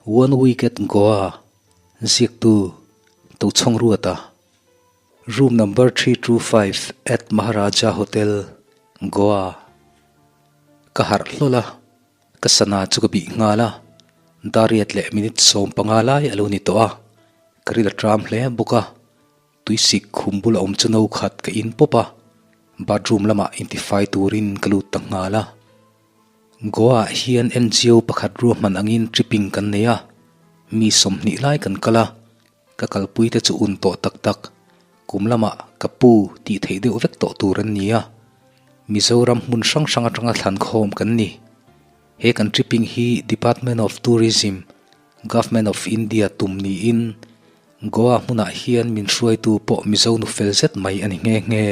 One Week at Goa, Ziaktu, Tochhawng Ruata, Room number 325 at Maharaja Hotel, Goa. Ka harh hlawl a, ka sana chu ka bih nghal a, dariat leh minute 15 lai a lo ni tawh a, ka ril a tram hle bawk a, tuisik khum bula awm chu no khat ka in pawp a, bathroom lamah intifai turin ka lut ta nghal a. Goa ah hian NGO pakhat ruahman angin tripping kan nei a, mi 20 lai kan kal a, ka kalpui te chu un tawh tak tak, kum lamah ka pu tih theih deuh vek tawh tur an ni a. Mizoram hmun hrang hrang atanga thlan khawm kan ni. He kan tripping hi Department of Tourism, Government of India tum niin Goa hmunah hian min hruaitu pawh Mizo nu fel zet mai a ni nghe nghe.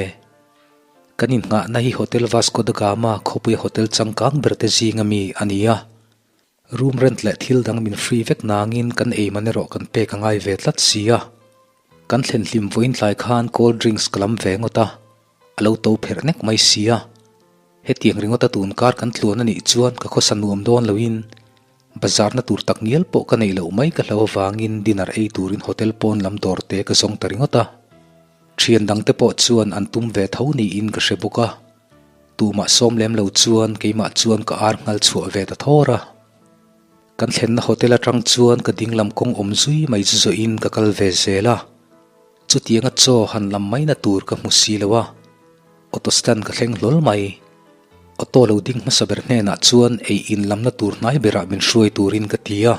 Kan innghahna hi Hotel Vasco da Gama khawpuia hotel changkang ber te zinga mi a ni a. Room rent leh thil dang min free vek nangin kan ei man erawh kan pek a ngai ve tlat si a. Kan thlen hlim vawiin tlai khan cold drinks ka lam ve ngawt a, a lo to pherh nek mai si a. Hetiang ringawta tun kar kan tluan a nih chuan ka khawsa nuam dawn loin bazar na tur tak ngial pawh ka neih loh mai ka hlo avangin dinner ei turin hotel pawn lam dawr te ka zawng ta ringawt a. Thian dangte pawh chuan an tum ve tho niin ka hre bawk a, tumah sawm lem lo chuan keimah chuan ka ar nghal chhuah ve ta thawr a. Kan thlenna hotel atang chuan ka dinglam kawng awm zui mai chu zawhin ka kal ve zel a, chutianga chaw han lam maina tur ka hmu si lo a, auto stand ka thleng hlawl mai. Auto lo ding hmasa ber hnenah chuan ei in lamna tur hnai berah min hruai turin ka ti a.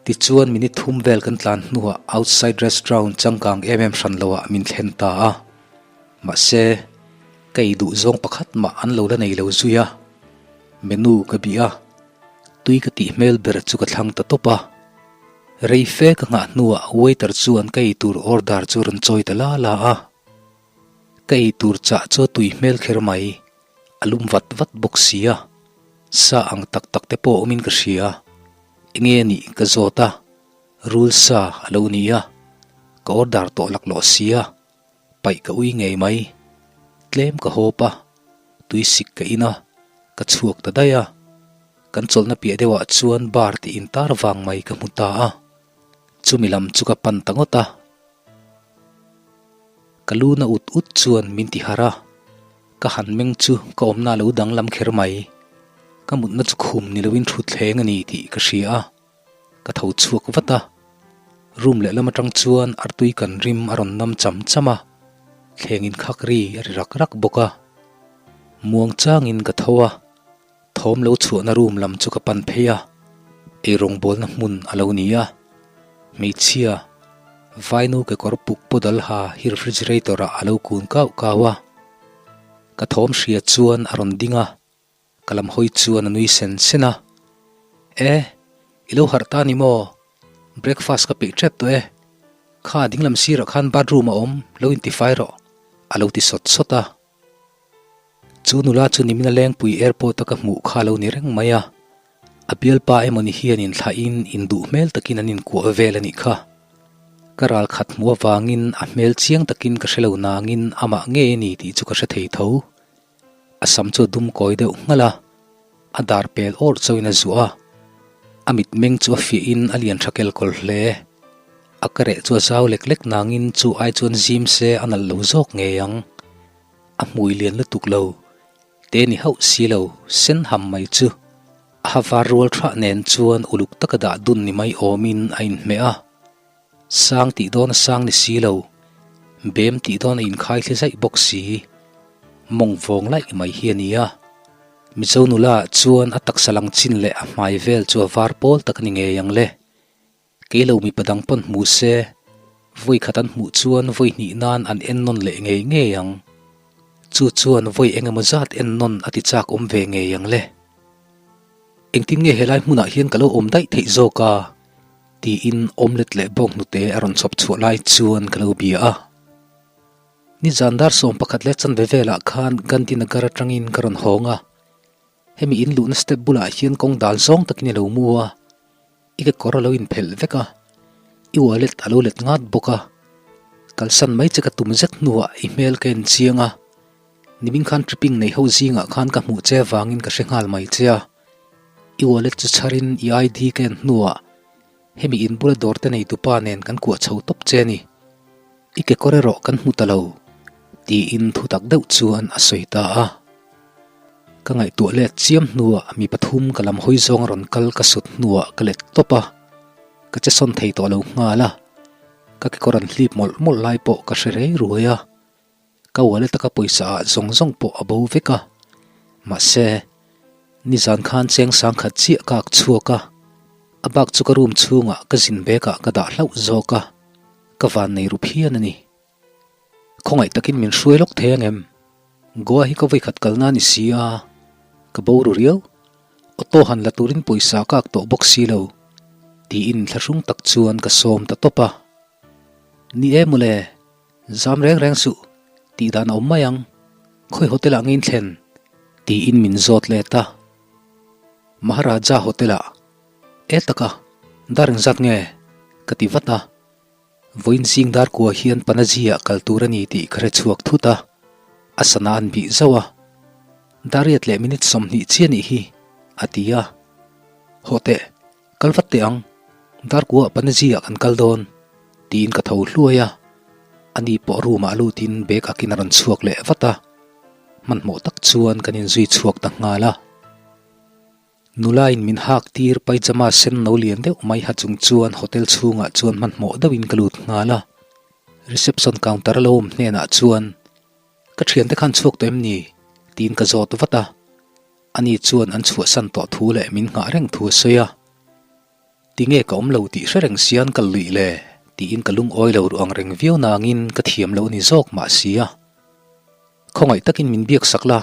Tichuan minute thum vel kan tlan hnuah outside restaurant changkang em em hran loah min thlen ta a. Mahse, ka ei duh zawng pakhat mah an lo la nei lo zui a. Menu ka bih a, tui ka tih hmel ber chu ka thlang ta tawp a. Rei fe ka nghah hnuah waiter chuan ka ei tur order chu rawn chawi ta la la a. Ka ei tur chah chu a tui hmel kher mai, a lum vat vat bawk si a. Sa ang tak tak te pawh awmin ka hria. Enge a nih ka zawt a, rul sa a lo ni a, ka order tawh laklawh si a, paih ka ui ngei mai. Tlem ka hawp a, tui sik ka in a, ka chhuak ta daih a. Kan chawlhna piah deuhah chuan bar tih intar vang mai ka hmu ta a, chumi lam chu ka pan ta ngawt a. Ka lu na ut ut chuan min ti harh a, ka han meng chu ka awmna a lo danglam kher mai. Ka mutna chu khum ni loin thutthleng a ni tih ka hria a, ka tho chhuak vat a. Room lehlam atang chuan artui kan rim a rawn nam cham cham a, thleng inkhak ri a ri rak rak bawk a. Muang changin ka tho a, thawm lo chhuahna room lam chu ka pan phei a, eirawngbawlna hmun a lo ni a. Hmeichhia, vainu kekawr puk pawdal ha hi refrigerator ah a lo kun kau kau a. Ka thawm hria chuan a rawn ding a, ka lam hawi chuan a nui sen sen a. E, i lo harh ta ni maw? Breakfast ka peih tep tawh e. Kha dinglam sirah khan bathroom a awm, lo intifai rawh, a lo ti sawt sawt a. Chu nula chu nimina Lengpui Airport a ka hmuh kha lo ni reng mai a, a bialpa emawni hian inthlahin induh hmel takin an inkuah vel a nih kha. Ka ral khat hmuh avangin a hmel chiang takin ka hre lo nangin amah ngei a ni tih chu ka hre thei tho. A sam chu a dum kawi deuh nghalh a, a dar pel awrh chauhin a zuah a, a mitmeng chu a fiahin a lian tha kelkawl hle. A ka reh chu a zau lek lek nangin chu ai chuan zim se a nalh lo zawk ngei ang. A hmui lian lutuk lo, te ni hauh si lo, sen ham mai chu a ha var rual thah nen chuan uluk taka dah dun ni mai awmin a inhmeh a. Sang tih dawn a sang ni si lo, bem tih dawn a inkhai thli zaih bawk si. Mawng vawng laih mai hi a ni a. Mizo nula ah chuan a taksa lang chin leh a hmai vel chu a var pawl tak a ni ngei ang le. Kei lo mipa dang pawn hmu se, vawi khat an hmuh chuan vawi hnih nan an en nawn leh ngei ngei ang. Chu chuan vawi eng emaw zat en nawn a ti chak awm ve ngei ang le. Engtin nge helai hmunah hian ka lo awm daih theih zawk a? tiin omelette leh bawnghnute a rawn chhawp chhuah lai chuan ka lo bia a. Nizan dar 11 leh chanve velah khan Gandhinagar atangin ka rawn hawng a. Hemi in luhna step bulah hian kawng dal zawng takin i lo mu a. I kekawr a lo inphelh vek a, i wallet a lo let ngat bawk a. Kalsan mai che ka tum zet hnuah i hmel ka en chiang a, nimin khan tripping nei ho zingah khan ka hmuh che avangin ka hre nghal mai che a. I wallet chu chharin i ID ka en hnuah. Hemi in bula dawr te nei tupa nen kan kuah chho tawp che a ni. I kekawr erawh kan hmu ta lo, tiin thutak deuh chuan a sawi ta a. Ka ngaihtuah let chiam hnuah mi pathum ka lam hawi zawng a rawn kal ka sut hnuah ka let tawp a, ka che sawn thei tawh lo nghal a. Ka kekawr an hlip mawlh mawlh lai pawh ka hre rei ruai a. Ka wallet a ka pawisa ah zawng zawng pawh a bo vek a, mahse, nizan khan cheng sangkhat chiah ka ak chhuak a, a bak chu ka room chhungah ka zin bag ah ka dah hlauh zawk a, ka van nei ru phian a ni. Khawngaih takin min hruai lawk thei angem? Goa hi ka vawikhat kalna a ni si a, ka bo ru riau. Auto han la turin pawisa ka ak tawh bawk si lo, tiin thlahrung tak chuan ka sawm ta tawp a. Ni e mawle, Zam reng reng suh, tih dan a awm mai ang, khawi hotel ah ngein thlen? tiin min zawt let a. Maharaja hotel ah, E taka, dar engzat nge? ka ti vat a. Vawiin zing dar kua hian Panaji ah kal tur a ni tih ka hre chhuak thut a, a sana an bih zauh a. Dar riat leh minute 20 chiah nih hi, a ti a. Hawh teh, Kal vat teh ang, Darkuah Panaji ah kan kal dawn, tiin ka tho hluai a. Ani pawh room ah lutin bag akin a rawn chhuak leh vat a. Hmanhmawh tak chuan kan inzui chhuak ta nghal a. Nula in min hak tir pyjama sen no lian deuh mai ha chung chuan hotel chhungah chuan hmanhmawh deuhin ka lut nghal a. Reception counter a lo awm hnenah chuan, Ka thiante khan chhuak tawh em ni? tiin ka zawt vat a. Ani chuan an chhuahsan tawh thu leh min nghah reng thu a sawi a. Tinge ka awm lo tih hre reng sian ka luih le? tiin ka lungawi lo ruh ang reng viau nangin ka thiam loh ni zawk mah si a. Khawngaih takin min biak sak la,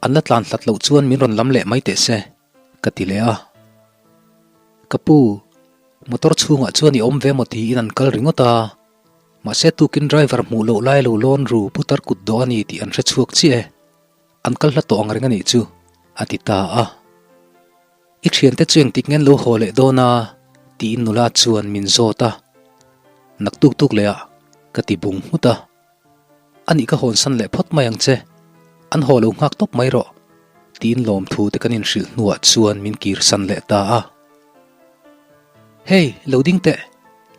an la tlan hlat loh chuan min rawn lam leh mai teh se, ka ti leh a. Ka pu, motor chhungah chuan i awm ve maw tiin an kal ringawt a, mahse tukin driver hmuh loh lai lo lawn ru putar kut dawh a ni tih an hre chhuak chiah e. An kal hla tawh ang reng a nih chu, a ti ta a. I thiante chu engtik ngen lo haw leh dawn a? tiin nula chuan min zawt a. Nak tuk tuk leh ah, ka ti bung nghut a. A nih ka hawnsan leh phawt mai ang che, an haw lo nghak tawp mai rawh, tiin lawmthu te kan inhrilh hnuah chuan min kirsan leh ta a. Hey, lo ding teh,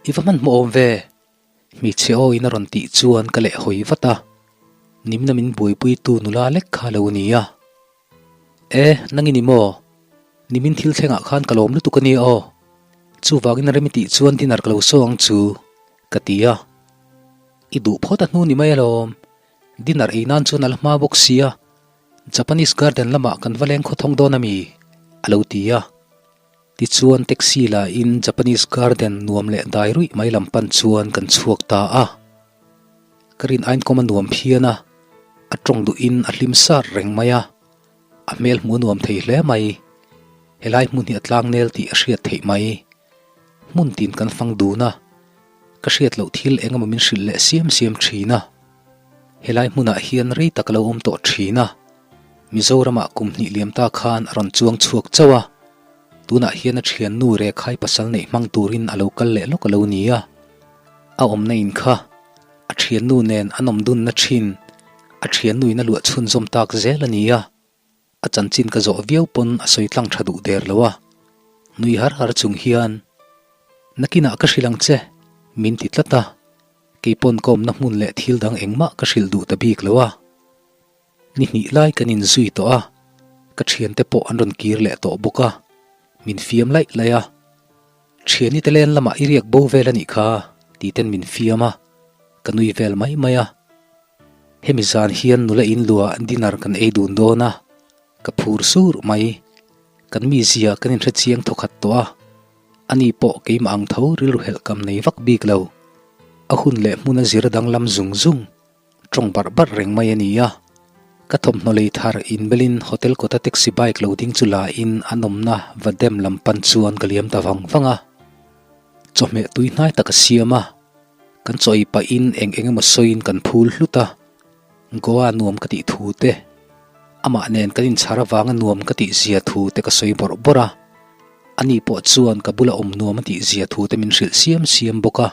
i va hmanhmawh awm ve? Hmeichhe aw in a rawn tih chuan ka leh hawi vat a, nimna min buaipuitu nula lek kha lo ni a. E, nang i ni maw? Nimin thil thlengah khan ka lawm lutuk a nia aw. Chuvangin a rem i tih chuan dinner ka lo saw ang chu, ka ti a. I duh phawt a hnu ni mai alawm. Dinner ei nan chuan a la hma bawk sia. Japanese garden lamah kan va leng khawthawng dawn a mi? a lo ti a. Tichuan taxi la in Japanese garden nuam leh dai ruih mai lam pan chuan kan chhuak ta a. Ka rin ain kawm a nuam phian a, a tawng duh in a hlim sar reng mai a. A hmel hmuh a nuam thei hle mai. Helai hmun hi a tlang nel tih a hriat theih mai. Hmun tin kan fang dun a, ka hriat loh thil eng emaw min hrilh leh siam siam thin a. Helai hmunah hian rei tak a lo awm tawh thin a. Mizoramah kum hnih liam ta khan a rawn chuang chhuak chauh a, tunah hian a thiannu Rekhai pasal neih hmang turin a lo kal leh lawk a lo ni a. A awmna in kha a thiannu nen an awm dunna thin, a thiannuin a luah chhunzawm tak zel a ni a. A chanchin ka zawh viau pawn a sawi tlang tha duh der lo a, nui har har chung hian, Nakinah ka hrilh ang che, min ti tlat a, keipawn ka awmna hmun leh thil dang engmah ka hrilh duh ta bik lo a. Ni hnih lai kan inzui tawh a, ka thiante pawh an rawn kir leh tawh bawk a, min fiam laih laih a. Thiani te len lamah i riak bo vel a nih kha ti ten min fiam a, ka nui vel mai mai a. Hemi zan hian nula in luah dinner kan ei dun dawn a, ka phur sur mai. Kan mizia kan inhre chiang thawkhat tawh a, ani pawh keimah ang tho rilru helh kam nei vak bik lo. A hun leh hmun a zir danglam zung zung. Tawng barh barh reng mai a ni a, ka thawmhnaw lei thar inbelin hotel kawta taxi bike lo ding chu la in an awmna va dem lam pan chuan ka liam ta vang vang a. Chawhmeh tui hnai tak a siam a, kan chaw ei pahin eng eng emaw sawiin kan phul hlut a, Goa nuam ka tih thu te, amah nen kan inchhar avanga nuam ka tih zia thu te ka sawi bawrh bawrh a, ani pawh chuan ka bula awm nuam a tih zia thu te min hrilh siam siam bawk a.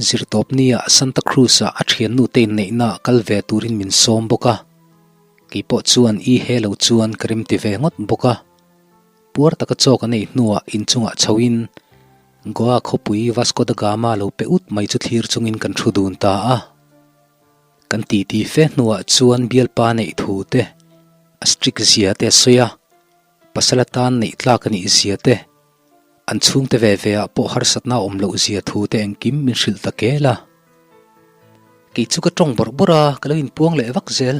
Zirtawpnia Santa Cruz-ah a thiannu te inneihna kal ve turin min sawm bawk a, kei pawh chuan i he lo chuan ka remti ve ngawt bawk a. Puar taka chaw kan ei hnuah inchungah chhoin Goa khawpui Vasco da Gama lo pe ut mai chu thlir chungin kan thu dun ta a. Kan titi fe hnuah chuan bialpa neih thu te, a strict zia te a sawi a, pasal atan neih tlak a nih zia te, an chhungte ve ve ah pawh harsatna a awm loh zia thu te engkim min hrilh ta kel a. Kei chu ka tawng bawrh bawrh a, ka lo inpuang leh vak zel.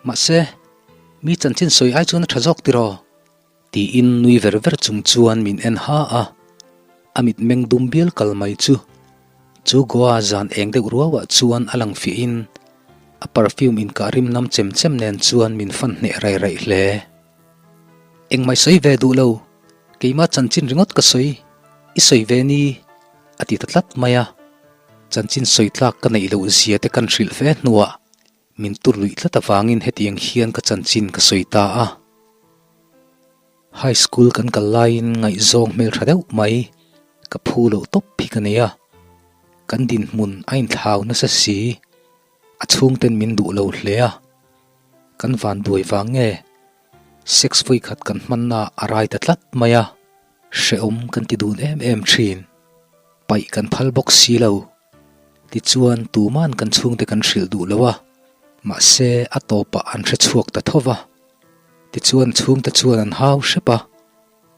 Mahse, mi chanchin sawi ai chuan a tha zawk tiraw? Tiin nui ver ver chung chuan min en ha a, a mitmeng dum bial kal mai chu chu Goa zan eng deuh ruauah chuan a lang fiahin a perfume inkah rim nam chem chem nen chuan min fan hneh raih raih hle. Engmah i sawi ve duh lo, keimah chanchin ringawt ka sawi, i sawi ve ni, a ti ta tlat mai a. Chanchin sawi tlak ka neih loh zia te kan hrilh fe hnuah min tur luih tlat avangin hetiang hian ka chanchin ka sawi ta a. High school kan kal laiin ngaihzawng hmeltha deuh mai ka phu loh tawp hi ka nei a, kan dinhmun a inthlau nasa si, a chhungten min duh lo hle a, kan vanduai vang nge sex vawikhat kan hmanna a rai ta tlat mai a, hrehawm kan ti dun em em thin, paih kan phal bawk si lo. Tichuan tuman kan chhungte kan hrilh duh lo a, mahse a tawpah an hre chhuak ta tho va. Tichuan chhungte chuan an hau hrep a,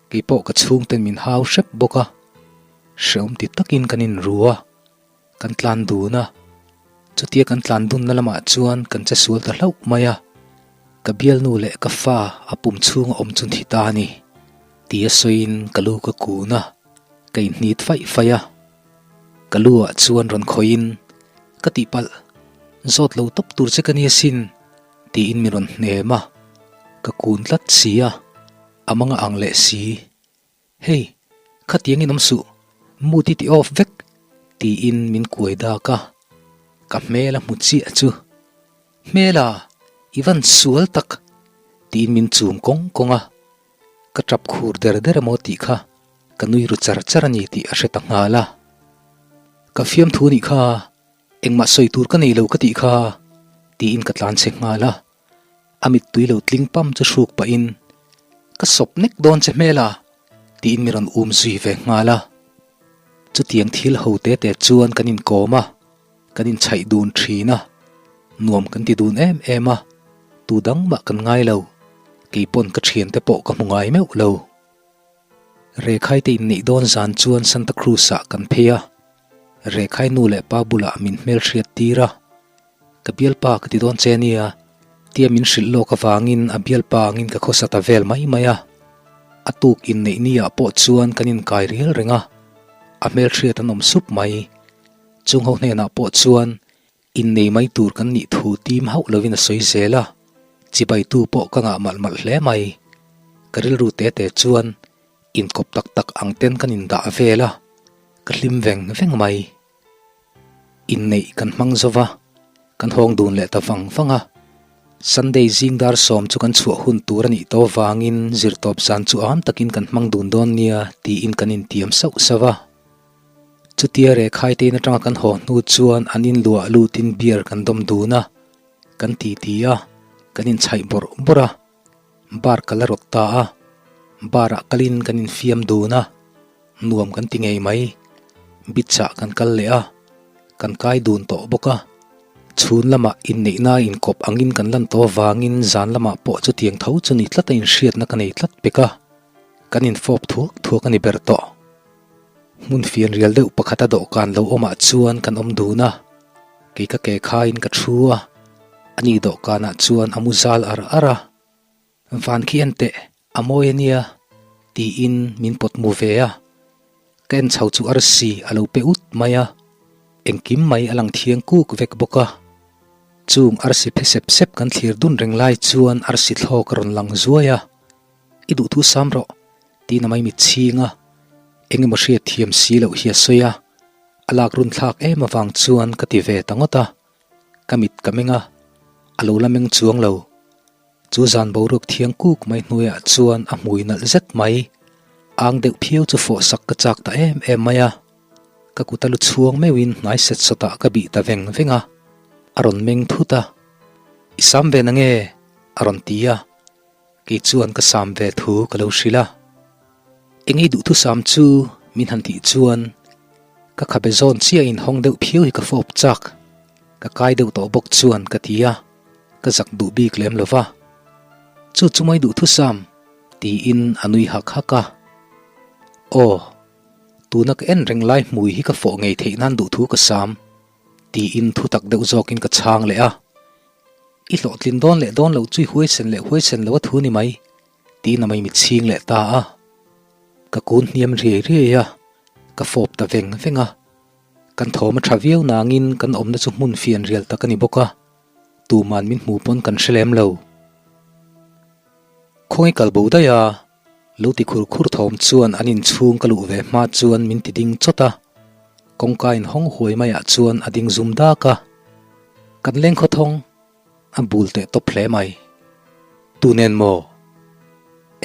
keipawh ka chhungten min hau hrep bawk a. Hrehawm ti takin kan inru a, kan tlan dun a. Chutia kan tlan dunna lamah chuan kan che sual ta hlauh mai a, ka bialnu leh ka fa a pum chhunga awm chu thi ta a ni, tia sawiin ka lu ka kun a, ka inhnit faih faih a. Ka lu ah chuan rawn khawihin, Ka tihpalh, zawt lo tawp tur che ka ni asin, tiin min rawn hnem a, ka kun tlat si a, a manga ang leh si. Hei, khatiang in awm suh, mood i ti off vek, tiin min kuai dak a, ka hmel a hmu chiah chu, Hmela, i van sual tak, tiin min chum kawng kawng a, ka tap khur der der emaw tih kha ka nui ru char char a ni tih a hre ta nghal a. Ka fiamthu nih kha engmah sawi tur ka nei lo ka tih kha tiin ka tlan chhe nghal a, a mittui lo tling pam chu hruk pahin ka sawp nek dawn che hmel a tiin mi rawn um zui ve nghal a. Chutiang thil ho te te chuan kan inkawm a, kan inchhaih dun thin a, nuam kan ti dun em em a, tu dang mah kan ngai lo, keipawn ka thiante pawh ka hmu ngai meuh lo. Rekhai te inneih dawn zan chuan Santa Cruz ah kan phei a, Rekhai nu leh pa bulah min hmelhriat tir a, Ka bialpa ka ti dawn che nia, tia min hrilh lawk avangin a bialpa angin ka khawsa ta vel mai mai a. A tuk inneih ni ah pawh chuan kan inkai rial reng a, a hmelhriat an awm sup mai. Chung ho hnenah pawh chuan Innei mai tur kan nih thu tim hauh lovin a sawi zel a, chibaitu pawh ka ngah malh malh hle mai. Ka rilru te te chuan inkawp tak tak ang ten kan indah vel a, ka hlim veng veng mai. Inneih kan hmang zo va, kan hawng dun leh ta vang vang a. Sunday zing dar sawm chu kan chhuah hun tur a nih tawh vangin zirtawp zan chu am takin kan hmang dun dawn nia tiin kan intiam sauh sauh a. Chutia Rekhai te in atanga kan haw hnu chuan an inluah lutin beer kan dawm dun a, kan titi a, kan inchhaih bawrh bawrh a, bar ka la rawt ta a, bar ah kalin kan infiam dun a, nuam kan ti ngei mai, beach ah kan kal leh a, kan kai dun tawh bawk a, chhun lamah inneihna inkawp angin kan lan tawh avangin zan lamah pawh chutiang tho chu ni tlat a inhriatna ka nei tlat pek a, kan infawp thuak thuak a ni ber tawh. Hmun fian rial deuh pakhata dawhkan lo awmah chuan kan awm dun a, kei ka ke khaiin ka thu a, ani dawhkanah chuan a mu zal ar ar a, Van khi en teh, a mawi a nia, tiin min pawt mu ve a, ka en chho chu arsi a lo pe ut mai a, engkim mai a lang thiang kuk vek bawk a. Chung arsi phe sep sep kan thlir dun reng lai chuan arsi thlawk a rawn lang zuai a, I duhthu sam rawh, Tiin a maimit chhing a, eng emaw hriat thiam si loh hi a sawi a, a lak run thlak em avang chuan ka ti ve ta ngawt a, ka mit ka meng a, a lo la meng chuang lo. Chu zan boruak thiang kuk mai hnuaiah chuan a hmui nalh zet mai, ang deuh phiau chu fawh sak ka chak ta em em mai a, ka kut a lu chhuang meuhin hnai set sawtah ka bih ta veng veng a, a rawn meng thut a, I sam ve na nge? a rawn ti a. Kei chuan ka sam ve thu ka lo hrilh a, Eng ei duhthusam chu? Min han tih chuan ka khabe zawn chiah in hawng deuh phiau hi ka fawp chak, ka kai deuh tawh bawk chuan ka ti a, ka zak duh bik lem lo va. Chu chu mai duhthusam tiin a nui hak hak a. Aw, tuna ka en reng lai hmui hi ka fawh ngei theih nan duhthu ka sam tiin thutak deuh zawkin ka chhang leh a. I hlawhtlin dawn leh dawn loh chu i huaisen leh huaisen lo a thu ni mai tiin a mai mitchhing leh ta a. Ka kun hniam riai riai a, ka fawp ta veng veng a. Kan thawm a tha viau nangin kan awmna chu hmun fian rial tak a ni bawk a, tuman min hmu pawn kan hre lem lo. Khawngi kal bo daih a, lo ti khur khur thawm chuan an inchhung ka luh ve hma chuan min ti ding chawt a, kawngka inhawng huai maiah chuan a ding zum dak a. Kan leng khawthawng. A bul teh tawp hle mai. Tu nen maw?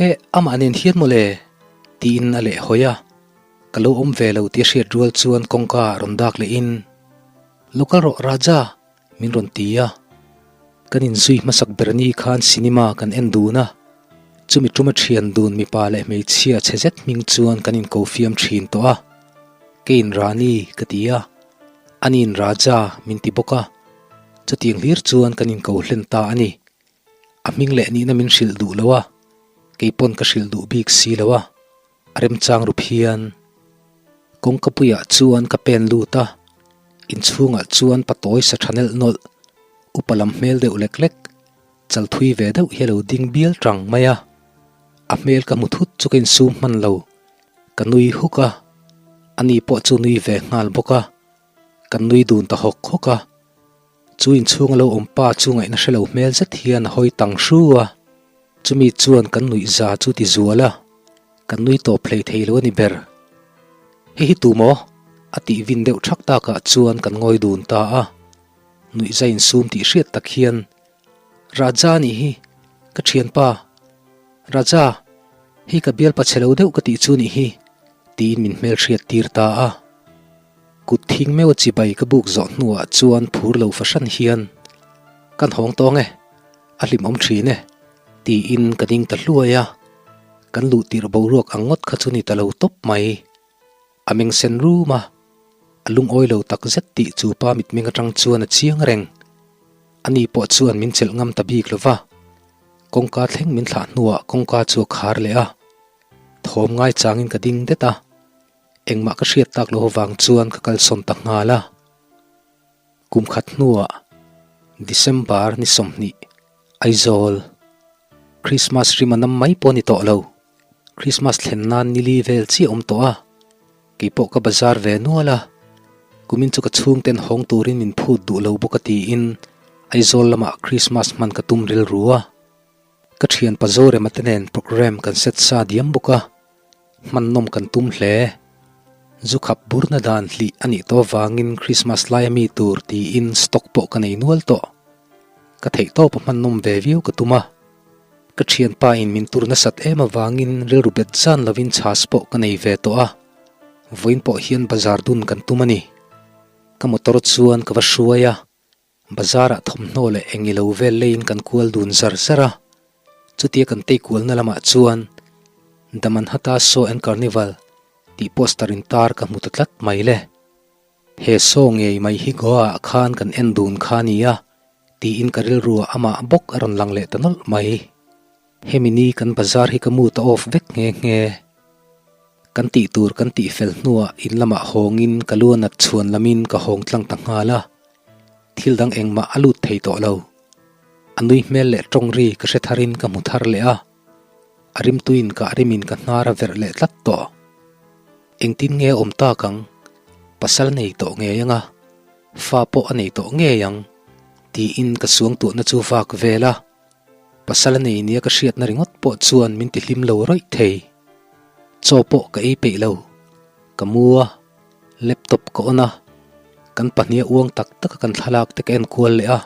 Eh, amah nen hian maw le? Tiin a leh hawi a. Ka lo awm ve lo tih a hriat rual chuan kawngka ah rawn dak leh in, Lo kal rawh Raja! min rawn ti a. Kan inzui hmasak ber ni khan cinema kan en dun a. Chumi tuma thian dun mipa leh hmeichhia chhe zet hming chuan kan inko fiam thin tawh a. Keiin Rani ka ti a, aniin Raja min ti bawk a. Chutiang hlir chuan kan inko hlen ta a ni. A hming leh nihna min hrilh duh lo a, kei pawn ka hrilh duh bik si lo a, a remchang rup hian. Kawngka puiah chuan ka pen lut a, inchhungah chuan patawi sa tha nelh nawlh, upa lam hmel deuh lek lek, chal thui ve deuh hi a lo ding bial tang mai a. A hmel ka hmu thut chu ka insum hman lo, ka nui huk a, ani pawh chu nui ve nghal bawk a. Kan nui dun ta hawk hawk a, chu inchhung a lo awm pa chu ngaihna hre lo hmel zet hian a hawi tang hru a, chumi chuan kan nuih za chu ti zual a, kan nui tawp hlei thei lo a ni ber. Hei hi tu maw? A tih vin deuh thak takah chuan kan ngawi dun ta a, nuih za insum tih hriat tak hian, Raja nih hi, ka thianpa, Raja, hei ka bialpa chhe lo deuh ka tih chu nih hi, tiin min hmelhriat tir ta a. Kut thing meuh a chibai ka buk zawh hnuah chuan phur lo fahran hian, Kan hawng tawng e, a hlimawm thin e, tiin ka ding ta hluai a. Kan luh tirh boruak ang ngawt kha chu ni ta lo tawp mai. A meng sen rum a, a lungawi lo tak zet tih chu pa mitmeng atang chuan a chiang reng. Ani pawh chuan min chelh ngam ta bik lo va, kawngka thleng min thlah hnuah kawngka chu a khar leh a. Thawm ngaichangin ka ding det a. Engmah ka hriat tak loh avang chuan ka kalsawn ta nghal a. Kum khat hnuah December ni 20 Aizawl Christmas rim a nam mai pawh a ni tawh lo. Christmas thlen nan ni li vel chiah awm tawh a. Keipawh ka bazar ve nual a. Kumin chu ka chhungten hawng turin min phut duh lo bawk a tiin Aizawl lamah Christmas hman ka tum rilru a. Ka thian pa Zorema te nen programme kan set sa diam bawk a. Hmannawm kan tum hle. Zu khap burna dan hlih a nih tawh avangin Christmas laia mi tur tiin stock pawh ka nei nual tawh. Ka theih tawp a hmannawm ve viau ka tum a. Ka thianpa in min tur nasat em avangin rilru bet zan lovin chhas pawh ka nei ve tawh a. Vawiin pawh hian bazar dun kan tum a ni. Ka motor chuan ka va hruai a. Bazar-ah thawmhnaw leh eng ilo vel leiin kan kual dun zar zar a, chutia kan tei kualna lamah chuan The Manhatta Show and Carnival tih poster intar ka hmu ta tlat mai le. He show ngei mai hi Goa-ah khan kan en dun kha a nia tiin ka rilruah amah bawk a rawn lang leh ta nawlh mai. Hemi ni kan bazar hi ka mood a off vek nghe nghe. Kan tih tur kan tih fel hnuah in lamah hawngin ka lu a nat chhuan lamin ka hawng tlang ta nghal a. Thil dang engmah a lut thei tawh lo. A nui hmel leh tawng ri ka hre tharin ka hmu thar leh a. A rimtuin ka rimin ka hnar a verh leh tlat tawh. Engtin nge a awm tak ang? Pasal nei tawh ngei ang a, fa pawh a nei tawh ngei ang tiin ka suangtuahna chu vak vel a. Pasal a nei nia ka hriatna ringawt pawh chuan min ti hlim lo rawih thei. Chaw pawh ka ei peih lo. Ka mu a, laptop ka on a, kan pahniha uang tak taka kan thlalak te ka en kual leh a.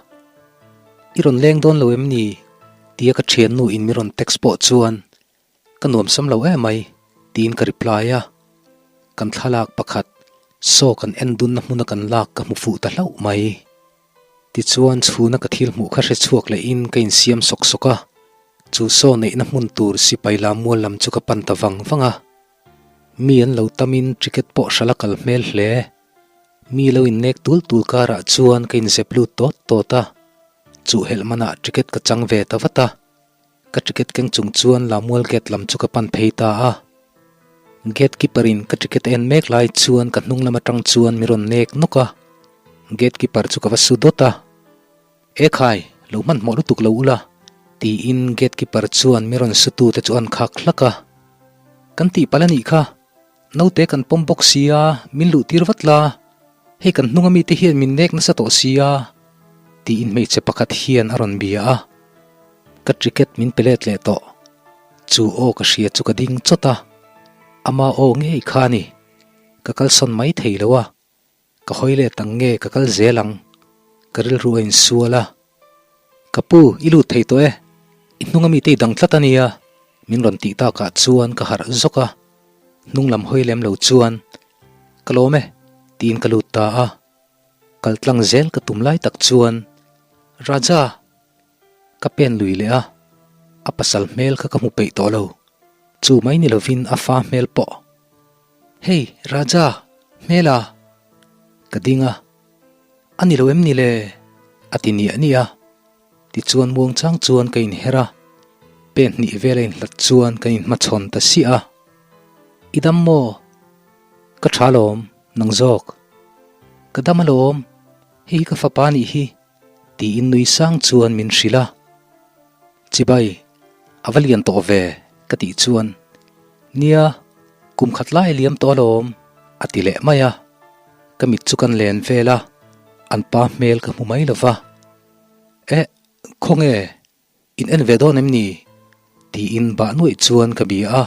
I rawn leng dawn lo em ni? tia ka thiannu in min rawn text pawh chuan ka nuamsam lo emai tiin ka reply a. Kan thlalak pakhat saw kan en dunna hmuna kan lak ka hmu fuh ta hlauh mai. Tichuan chhuna ka thil hmuh kha hre chhuak lehin ka insiam sawk sawk a, chu saw neihna hmun tur sipai lam mual lam chu ka pan ta vang vang a. Mi an lo tamin ticket pawh hralh a kal hmel hle. Mi lo innek tul tul karah chuan ka inzep lut tawt tawt a, chuhhelh manah ticket ka chang ve ta vat a. Ka ticket keng chung chuan Lamual gate lam chu ka pan phei ta a. Gate keeper in ka ticket a en mek lai chuan ka hnung lam atang chuan mi rawn nek nawk a. Gate keeper chu ka va su dawt a. E khai, lo hmanhmawh lutuk lo ula, tiin gate keeper chuan mi rawn su tute chu an khak hlak a. Kan tihpalh a nih kha, naute kan pawm bawk sia, min luh tir vat la, hei kan hnunga mite hian min nek nasa tawh sia, tiin hmeichhe pakhat hian a rawn bia a. Ka ticket min pe let leh tawh. Chu aw ka hria chu ka ding chawt a, ama aw ngei kha a ni. Ka kalsawn mai thei lo a, ka hawi let ang nge ka kal zel ang? Ka rilru a insual a. Ka pu, i lut thei tawh e, i hnung ami te i dang tlat a nia, min rawn tih takah chuan ka harh zawk a, hnung lam hawi lem lo chuan, Ka lawm e, tiin ka lut ta a. Kal tlang zel ka tum lai tak chuan, Raja! Ka pen lui leh a, a pasal hmel kha ka hmu peih tawh lo. Chu mai ni lovin a fa hmel pawh. Hey, Raja, hmela! Ka ding a, A ni lo em ni le? A ti niah niah a. Tichuan muangchang chuan ka inher a, pen hnih vel a inhlat chuan kan inhmachhawn ta siah a. I dam maw? Ka tha alawm, nang zawk. Ka dam alawm, hei hi ka fapa nih hi. Tiin nui sang chuan min hrilh a, Chibai, a va lian tawh ve, ka tih chuan, Nia, kum khat lai a liam tawh alawm, a ti leh mai a. Ka mit chu kan len vel a, an pa hmel ka hmu mai lo va. Eh, khawnge, in en ve dawn em ni? Tiin bah nuaih chuan ka bia a.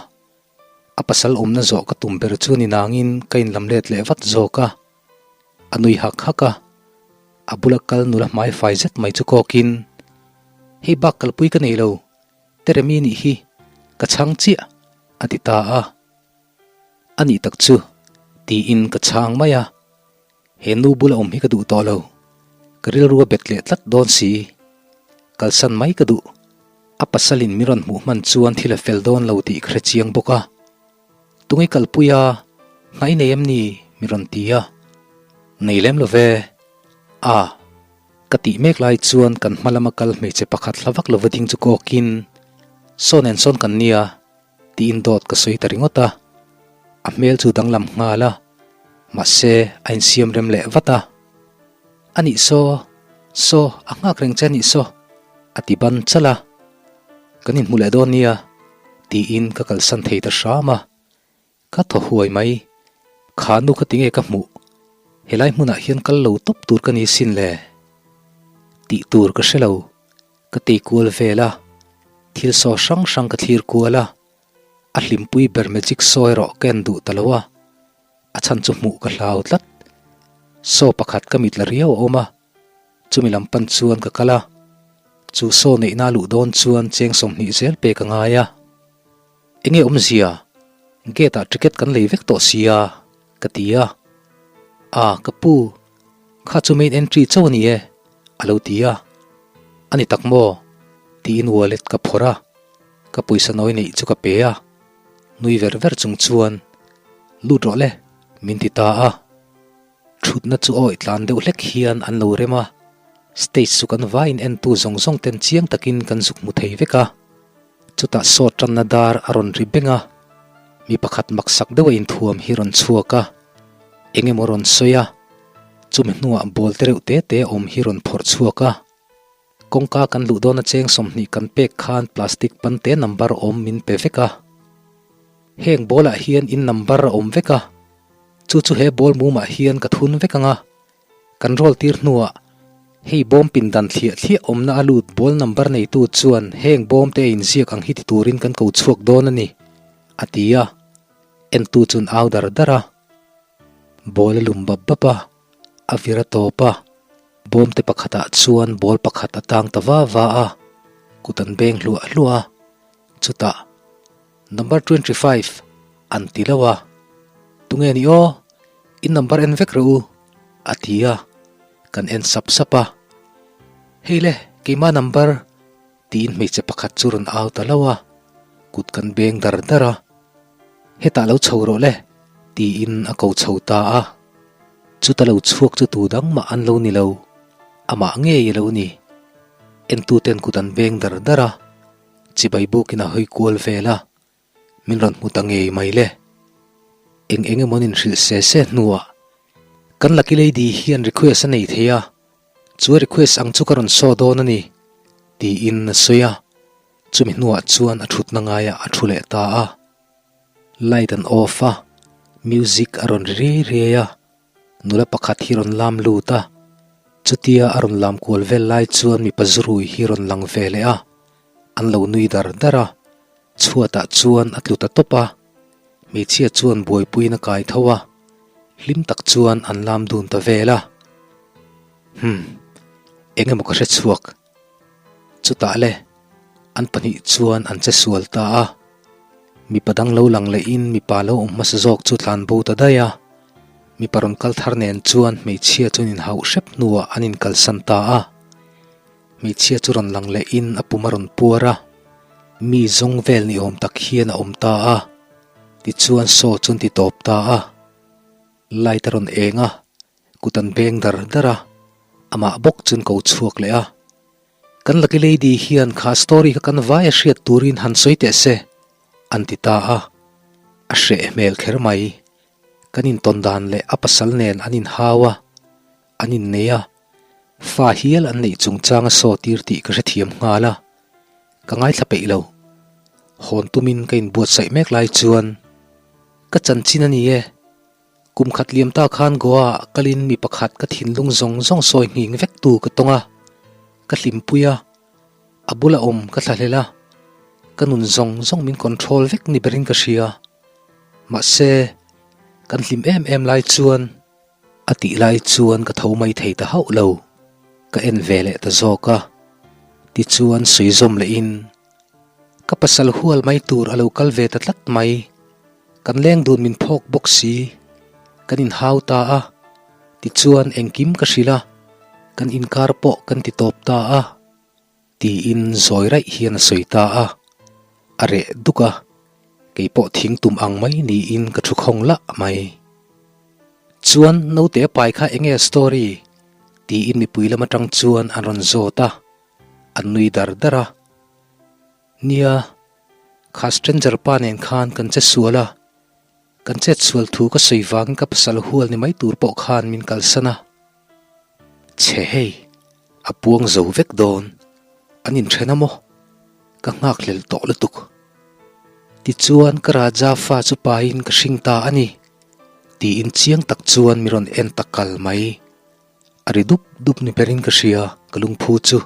A pasal awmna zawh ka tum ber chu ni nangin ka inlam let leh vat zawk a. A nui hak hak a, a bula kal nula hmai fai zet mai chu kawkin, Hei bak kalpui ka nei lo, Teremi nih hi ka chhang chiah, a ti ta a. A nih tak chu, tiin ka chhang mai a. He nu bula awm hi ka duh tawh lo, ka rilru a bet leh tlat dawn si. Kalsan mai ka duh, a pasalin mi rawn hmuh hman chuan thil a fel dawn lo tih ka hre chiang bawk a. Tunge kalpui a, nghah i nei em ni? mi rawn ti a. Nei lem lo ve. A, ka tih mek lai chuan kan hma lama kal hmeichhe pakhat hla vak lova ding chu kawkin, Saw nen sawn kan nia, tiin dawt ka sawi ta ringawt a. A hmel chu danglam nghal a, mahse a insiam rem leh vat a. A nih saw, saw, a nghak reng che a nih saw, a ti ban chalh a. Kan inhmu leh dawn nia, tiin ka kalsan thei ta hram a. Ka thaw huai mai. Kha nu kha tinge ka hmuh? Helai hmunah hian kal lo tawp tur ka ni sin le. Tih tur ka hre lo. Ka tei kual vel a. Thil saw hrang hrang ka thlir kual a. A hlimpui ber magic saw erawh ka en duh ta lo a. A chhan chu hmuh ka hlau tlat. Saw pakhat ka mit la riau a awm a. Chumi lam pan chuan ka kal a, chu saw neihna luh dawn chuan cheng 20 zel pek a ngai a. Enge awmzia? Gate ah ticket kan lei vek tawh sia, ka ti a. A, ka pu, kha chu main entry chauh a ni e, a lo ti a. A ni tak maw? tiin wallet ka phawrh a, ka pawisa nawi neih chu ka pe a. Nui ver ver chung chuan, Lut rawh le, min ti ta a. Thutna chu awih tlan deuh hlek hian an lo rem a, stage chu kan vaiin entu zawng zawng ten chiang takin kan zuk hmu thei vek a. Chutah saw tanna dar a rawn ri beng a, mi pakhat maksak deuh a inthuam hi rawn chhuak a, eng emaw rawn sawi a, chumi hnuah ball te reuh te te awm hi rawn phawrh chhuak a. Kawngka kan luh dawna cheng 20 kan pek khan plastic pante number awm min pe vek a. Heng ball ah hian in number a awm vek a. Chu chu he ball mumah hian ka thun vek ang a, kan roll tir hnuah hei bawm pindan thliah thliah awmna a lut ball number neitu chuan heng bawm te a inziak ang hi ti turin kan ko chhuak dawn a ni, a ti a. Entu chuan au dar dar a. Ball a lum bap bap a, a vir a tawp a, bawm te pakhatah chuan ball pakhat a tang ta va va a, kut an beng hluah hluah a, chutah Number 25 an ti lo a, Tunge ni aw? In number en vek rawh u, a ti a, kan en sap sap a. Hei le, keimah number, tiin hmeichhe pakhat chu rawn au ta lo a, kut kan beng dar dar a. Hetah lo chho rawh le, tiin a ko chho ta a. Chuta lo chhuak chu tu dang mah an lo ni lo, amah ngei a lo ni. Entuten kut an veng dar dar a, chibai bukin a hawi kual vel a, min rawn hmu ta ngei mai le. Eng eng emaw nin hrilh se se hnuah kan Lucky Lady hian request a nei thei a, chu a request ang chu ka rawn saw dawn a ni, tiin a sawi a, chumi hnuah chuan a thutna ngaiah a thu leh ta a. Light an off a, music a rawn ri riai riai a, nula pakhat hi rawn lam lut a, chutia a rawn lam kual vel lai chuan mipa zurui hi rawn lang ve leh a, an lo nui dar dar a, chhuatah chuan a tlu ta tawp a, hmeichhia chuan buaipuiin a kai tho a, hlim tak chuan an lam dun ta vel a. Humm, eng emaw ka hre chhuak. Chutah le, an pahnih chuan an che sual ta a. Mipa dang lo lang lehin mipa lo awm hmasa zawk chu tlan bo ta daih a. Mipa rawn kal thar nen chuan hmeichhia chuan inhauh hrep hnuah an inkalsan ta a. Hmeichhia chu rawn lang lehin a pum a rawn puar a, mi zawng vel ni awm tak hian a awm ta a. Tichuan saw chu an ti tawp ta a. Light a rawn eng a, kut an beng dar dar a, amah bawk chuan ko chhuak leh a. Kan Lucky Lady hian kha story kha kan vai a hriat turin han sawi teh se, an ti ta a. A hreh hmel kher mai. Kan intawn dan leh a pasal nen an inhau a, an innei a, fa hial an neih chungchang a saw tir tih ka hrethiam nghal a, ka ngaithla peih lo. Hawn tumin ka inbuatsaih mek lai chuan ka chanchin a ni e. Kum khat liam ta khan Goa ah kalin mi pakhat ka thinlung zawng zawng sawi nghing vek tu ka tawng a, ka hlimpui a, a bula awm ka thlahlel a, ka nun zawng zawng min control vek ni berin ka hria. Mahse, kan hlim em em lai chuan a tih lai chuan ka tho mai thei ta hauh lo, ka en ve leh ta zawk a, tichuan sawi zawm lehin ka pasal hual mai tur a lo kal ve ta tlat mai. Kan leng dun min phawk bawk si, kan inhau ta a, tichuan engkim ka hrilh a, kan inkar pawh kan ti tawp ta a, tiin zawi raih hian a sawi ta a, a reh duk a, kei pawh thing tum ang mai niin ka thu khawng lah mai. Chuan naute a pai kha enge a story? tiin mipui lam atang chuan an rawn zawt a, an nui dar dar a. Nia, kha stranger pa nen khan kan che sual a, kan chet sual thu ka sawi vangin ka pasal hual ni mai tur pawh khan min kalsan a. Chhe hei, a puang zo vek dawn, an inthen a maw? Ka nghakhlel tawh lutuk. Tichuan ka Raja fa chu pain ka hring ta a ni, tiin chiang tak chuan mi rawn en ta kal mai. A ri dup dup ni berin ka hria, ka lungphu chu.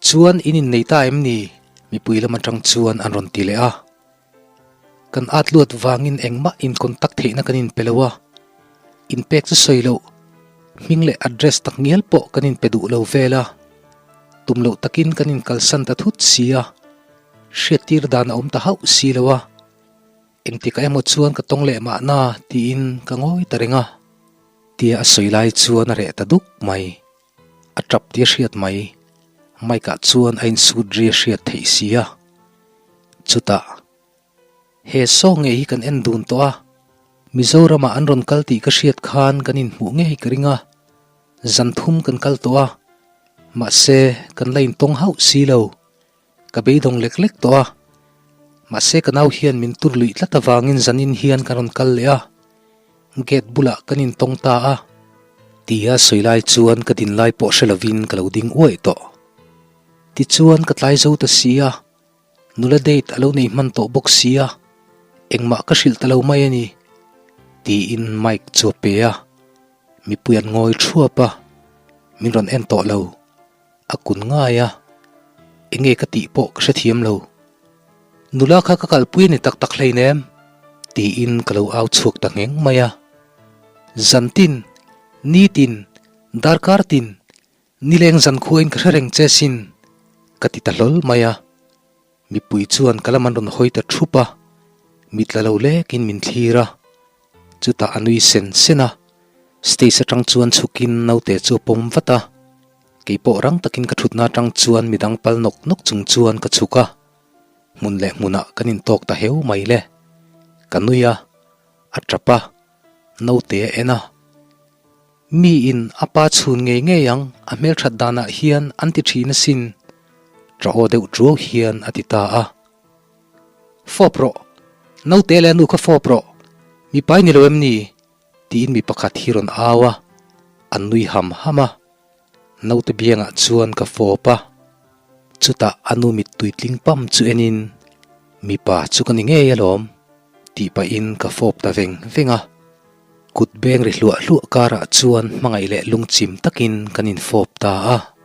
Chuan in innei ta em ni? Mipui lam atang chuan an rawn ti leh a. Kan at luat vangin engmah in contact theihna kan inpe lo a. Inpek chu sawi loh, hming leh address tak ngial pawh kan inpe duh lo vel a. Tum loh takin kan inkalsan ta thut si a. Hriattir dan a awm ta hauh si lo a. Engtikah emaw chuan ka tawng leh mahna tiin ka ngawi ta reng a. Tia a sawi lai chuan a reh ta duk mai. A tap tih a hriat mai. Mike ah chuan a insut ri a hriat theih si a. Chutah, He saw ngei hi kan en dun tawh a, Mizoramah an rawn kal tih ka hriat khan kan inhmuh ngei ka ring a, zan thum kan kal tawh a, mahse kan la intawng hauh si lo. Ka beidawng lek lek tawh a, mahse ka nau hian min tur luih tlat avangin zanin hian kan rawn kal leh a, gate bulah kan intawng ta a. Tia sawi lai chuan ka din lai pawh hre lovin ka lo ding uaih tawh. Tichuan ka tlai zo ta si a, nula date a lo nei hman tawh bawk si a, engmah ka hrilh ta lo mai a ni, tiin mic chu a pe a, mipui an ngawi thuap a, min rawn en tawh lo. A kun ngai a, enge ka tih pawh ka hrethiam lo. Nula kha ka kalpui a ni tak tak hleinem, tiin ka lo au chhuak ta ngheng mai a. Zantin, nitin, darkar tin, nileng zankhuain ka hre reng che sin, ka ti ta hlawl mai a. Mipui chuan ka lam an rawn hawi ta thup a, mit la lo lekin min thlir a. Chutah a nui sen sen a, stage atang chuan chhukin naute chu a pawm vat a. Kei pawh rang takin ka thutna atang chuan midang pal nawk nawk chung chuan ka chhuk a, hmun leh hmunah kan intawk ta heu mai le. Ka nui a, a tap a, naute a en a. Mi in a pa chhun ngei ngei ang a hmelthat danah hian an ti thin asin, tah aw deuh tuau hian a ti ta a. Fawp rawh, naute leh a nu kha fawp rawh, mipa i ni lo em ni? tiin mi pakhat hi rawn au a, an nui ham ham a. Naute biangah chuan ka fawp a, chutah a nu mittui tling pam chu enin, Mipa chu ka ni ngei alawm, tih pahin ka fawp ta veng veng a. Kut beng ri hluah hluah karah chuan hmangaih leh lungchim takin kan infawp ta a.